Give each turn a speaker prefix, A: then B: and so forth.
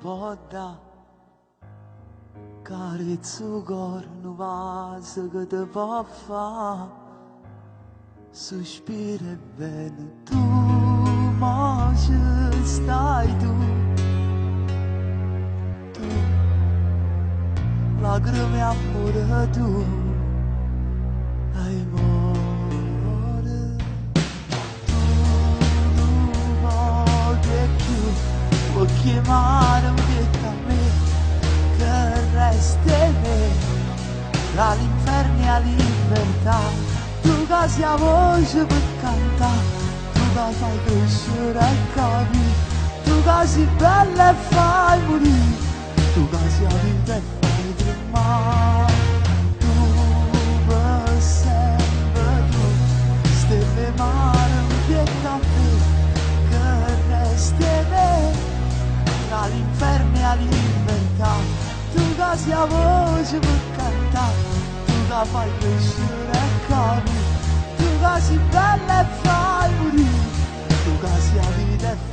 A: po' dà. Carezz 'o core, nu vaso che te po' fa. Suspira e bene tu, mo ce stai tu. Tu, lacrime e ammore tu, amore. Tu nu poco 'e cchiù, uocchie 'e mare 'mpietto a me, che resta 'e me, tra l'inferno e 'a libertà. Tu ca si 'a voce per cantà, tu ca fai crescere e capì, tu ca si bella e fai murì, tu ca si 'a vita e fai tremmà. Tu per sempre tu, stelle 'e mare 'mpietto a me, che resta 'e me, tra l'inferno e 'a libertà. Tu ca si 'a voce per cantà, tu ca fai crescere e capì, tu ca si bella e fai murì, tu ca si 'a vita e.